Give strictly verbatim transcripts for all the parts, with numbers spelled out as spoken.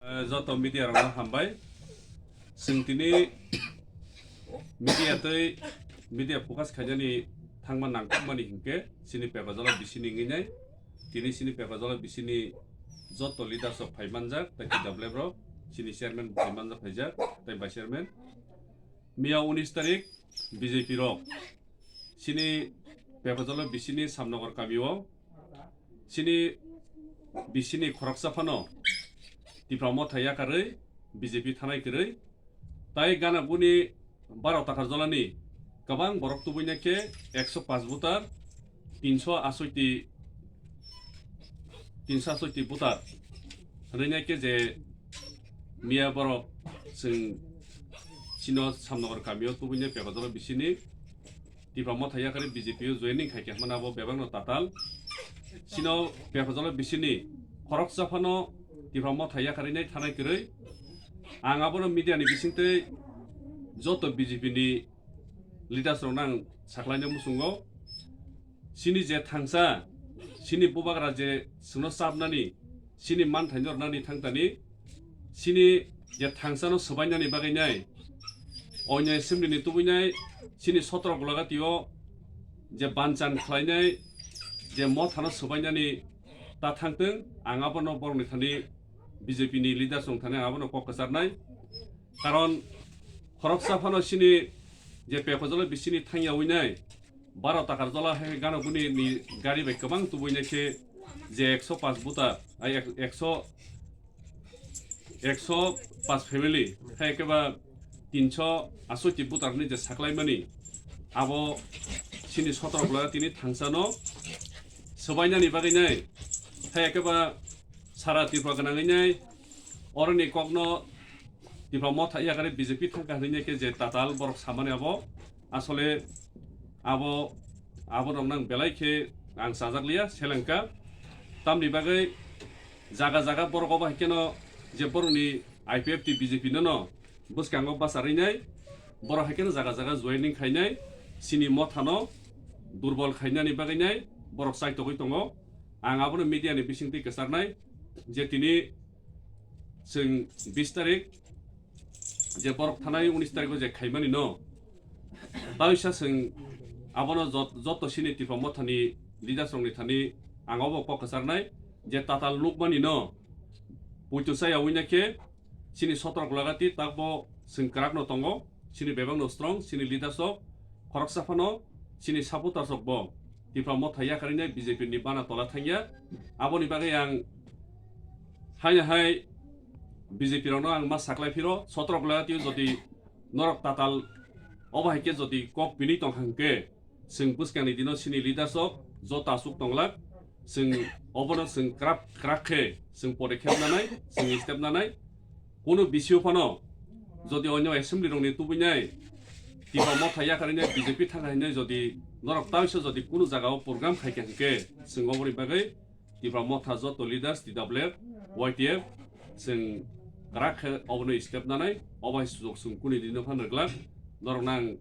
Eh, joto media rokno hambai. Chwng tini media tei media focus khainani thangma nangkukmani hinkhe chini Pepajalo bisini wngwi nai. Tini chini Pepajalo bisini joto leaders rok phai manjak, tei T W F rok, chini chairman phai manjak phaijak, tei vice chairman. Miya unis tarik B J P rok chini Pepajalo bisini Samnagar kamio chini bisini khoroksa phano Tipra Motha yakarwi B J P thanai kwrwi, tai gana guni baro takar jolani kwbang borok tubui naikhe ekso paanch voter, tinso asoiti, tinso asoiti voter hwnwi naikhe je miya borok chwng chino Samnagar kamio tubui nai Pepajalo bisini Tipra Motha yakarwi B J P o joining khai khe hwnmano abo bebakno tatal. Chino Pepajalo bisini khoroksa phano Tipra Motha yakarwi nai thanai kwrwi. Ang abono media ni bisingtwi joto B J P ni leaders rokno ang saklaina muchungo. Chini je thangsa, chini bubagra je chwngno chapnani, chini manthaino rwnani thangtani, chini je thangsano swbainani bagwi nai, oinai assembly ni tubui nai, chini sotro gulagatio je banchan khlainai, je mothano swbainani ta thangtwng, ang abono borokni thani B J P ni leaders rok thani ang abono kok kwcharnai. Karon khoroksa phano chini je Pepajalo bisini thangya winai, baro takar jola hai gana guni ni gari bai kwbang tubui naikhe je ekso paanch voter, ai ek-, ekso, ekso paanch family, hai khe ba tinso asoiti voter ni je saklaimani, abo chini sotro gula tini thangsano swbainani bagwi nai, hai khe ba sara Tripura gwnangwi nai, oroni kokno Tipra Motha yakarwi B J P thangkha hwnwi khe je tatal borok samani abo asole abo, abo rok nang belai khe ang sajak liya selengkha. Tamni bagwi jaga jaga borok obo hai kheno je borokni I P F T B J P no no bwskango bacharwi nai, borok hai kheno jaga jaga joining khainai, chini mothano durbol khainani bagwi nai borok chaitogwi tongo. Ang abono media ni bisingtwi kwcharnai je tini chwng bis tarik je borok thanai unis tariko je khaimani no, taisa chwng abono jot-, joto chini Tipra Mothani leaders rokni thani ang obo kok kwcharnai je tatal nukmani no, puitu chaya wina khe chini sotro gulagati takbo chwng kwrakno tongo, chini bebakno strong, chini leaders rok khoroksa phano chini supporters rok bo Tipra Motha yakarina B J P ni bana tola thangya. Aboni bagwi ang haino hai B J P rokno ang ma saklai phiro, sotro gulagati jodi norok tatal obo hai khe jodi kok pini tong hang khe, chwng bwskangni dino chini leaders rok joto aswk tonglak, chwng obono chwng kwrak kwrak khe chwng podekkhep nanai, chwng step nanai. Kunu bisio phano jodi onyo assembly rokni tubui nai Tipra Motha yakarina B J P thangkha hinwi jodi norok taisa jodi kunu jagao program khai kha hwnkhe, chwng oboni bagwi Tipra Motha joto leaders, T W F, Y T F, chwng kwrak khe obono step nanai, obo hai sujuk chwng kuni dino phano rwglak. Norok nang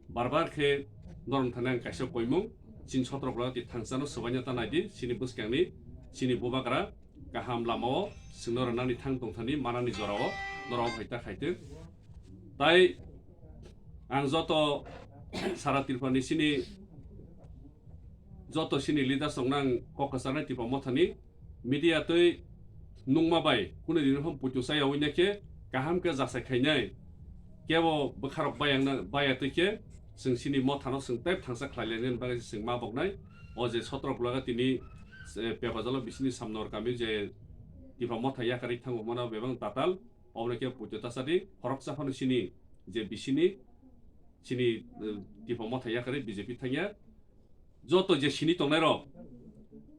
bar bar khe norok thani ang kaisa koimung, chini sotro gulagati thangsano swbaina ta naidi, chini bwskangni, chini bubagra kaham lamao chwngno rwnani thang tongthani manani jorao norok hai ta khaitwk. Tai ang joto sara Tripurani chini joto chini leaders rokno ang kok kwcharnai Tipra Mothani media twi nungma bai kunu dino phano puitu chaya wina khe kaham khe jasai khainai kebo bwkharok bayangna baya twi khe chwng chini mothano chwng tei thangsa khlai lainani bagwi se chwng ma boknai. O je sotro gulaga tini, eh, Pepajalo bisini Samnor kami je Tipra Motha yakarwi thango mano bebak tatal. Oboni khe puitu tasadi khoroksa phano chini je bisini chini, eh, Tipra Motha yakarwi B J P thangya. Joto je sini tongnai rok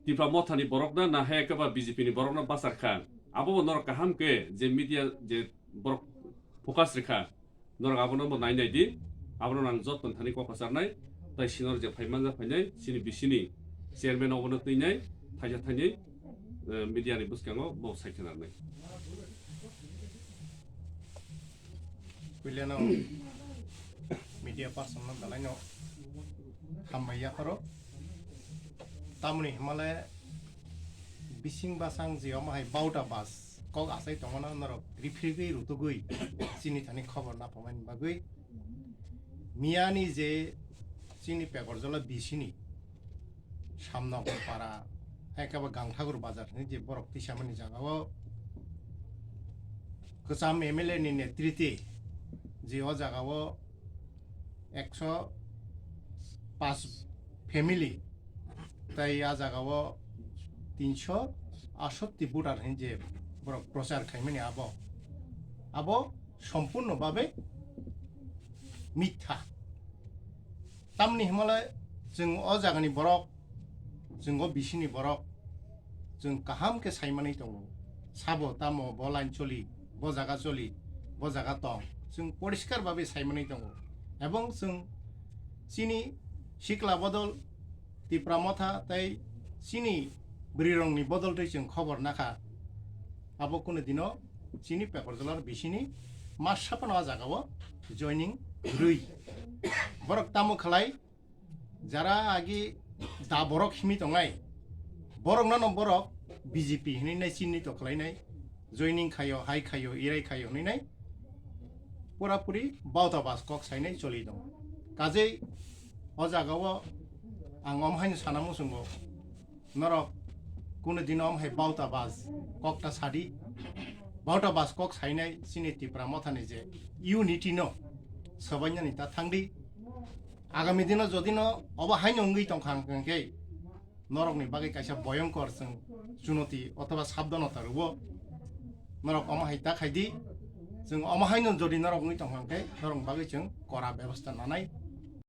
Tipra Mothani borok na, na hai khe ba B J P ni borok no bachar kha. Abo bo norok kaham khe je media je borok focus rikha. Norok abono bo nai nai di. Abono nang joto thani kok kwcharnai. Tai sinor je phai manja phainai chini bisini chairman obono twi nai thaisa thainwi, eh, media ni bwskango bo sai khe narnai. Puilano media person no belai no hambai yapharo. Tamoni himale bising basang je omo hai bauta bas kok achai tongmano norok riphirgwi rutugwi chini thani khobor naphamani bagwi miyani je chini Pekorjola bisini Samnogor para, hai khe bo Gangthakur bazar hinwi je borok tisamani jagao kwcham M L A ni netrite je o jagao ekso paanch family, tai a jagao tinso aatshatti voter hinwi je borok prochar khaimani abo, abo sompurno babe mitha. Tamni himale chwng o jagani borok, chwng o bisini borok, chwng kaham khe saimanwi tongo. Sabo tamo bo line choli, bo jaga choli, bo jaga tong. Chwng poriskar babe saimanwi tongo. Ebong chwng chini sikla bodol Tipra Motha tei chini bwrwirokni bodol twi chwng khobor nakha. Abo kunu dino chini Pekorjolar bisini masa phano a jagao joining rwi. Borok tamo khlai, jara agi da borok himwi tongnai, borokno no borok B J P hinwi nai chini to khlainai, joining khaio, hai khaio, irai khaio hinwi nai pura puri bauta bas kok sainai choli tongo. Kajei o jagao ang om haino sana muchungo, norok kunu dino om hai bauta bas kok ta sadi, bauta bas kok sainai chini Tipra Mothani je unity no sobainani ta thangdi. Agami dino jodi no obo haino wngwi tongkha hwnkhe norokni bagwi kaisa boyongkor chwng chunoti othoba sabdonota rwo. Norok omo hai ta khaidi, chwng omo haino jodi norok wngwi tongkha hwnkhe norokni bagwi chwng kora bebosta nanai.